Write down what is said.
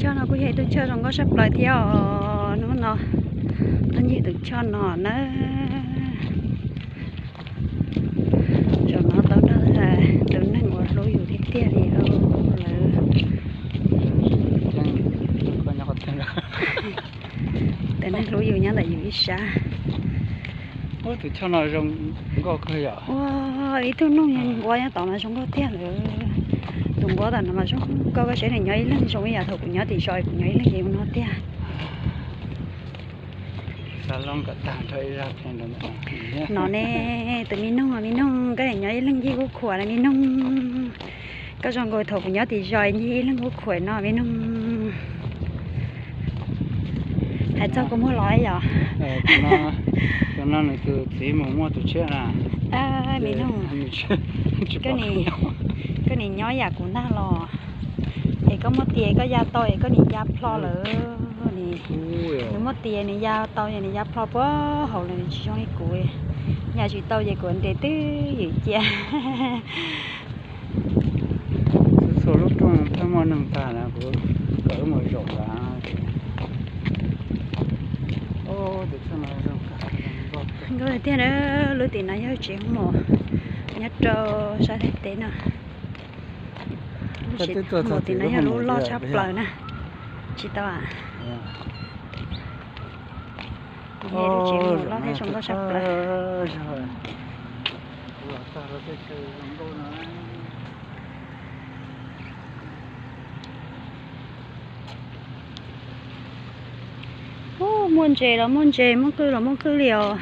Choj no kuj yog ib tug choj zoo nkauj saj plaws thiab os. Hnub no tuaj ncig tus choj no na. Zaum no tau nrog tus neeg uas hlub yus tiag tiag li lawm. Tus neeg hlub yus nyob ntawm yus ib sab. Tus choj no zoo nkauj kawg yom. Ua, ib tug noog nquab nyob tod mas zoo nkauj tiag lawm. Tus nquab tom no mas zoo nkauj, koj saib nws nyob ib leeg zoo ib yam thaum kuv nyob tim zos kuv nyob ib leeg ces ua no tiag. No ne, tus me noog, me noog, koj niam nyob ib leeg yig kuj khuam na me noog. Koj zoo nkaus thaum kuv nyob tim zos ncig ib leeg kuj khuam no me noog. Hais txog kua muag los yom. Tus no nws tus txiv mus muaj tus tshiab na. Me noog, koj niam nyob yam kuv ntag los. Es koj muab tis koj ya tau es koj niam ya plho lawm. Nws muab tis nws ya tau es nws ya plho puag hauv lawm, nws tsis zoo li kuv. Ya tsis tau ces kuv ntes twb ywm cia. Txhua lub rooj pheej muaj neeg tag na, kuv kom wb mus zaum lawm. Nkauj tiag na, lub tim no yog tsev mus nyob rau sab Thaib teb no. Lub tsev mus tim no yog lub loj tshaj plaws na. Tsis tau a. Lub tsev mus loj thiab zoo nkauj saj plaws. Ub, muaj ntses los muaj ntses, muaj qwj los muaj qwj li os.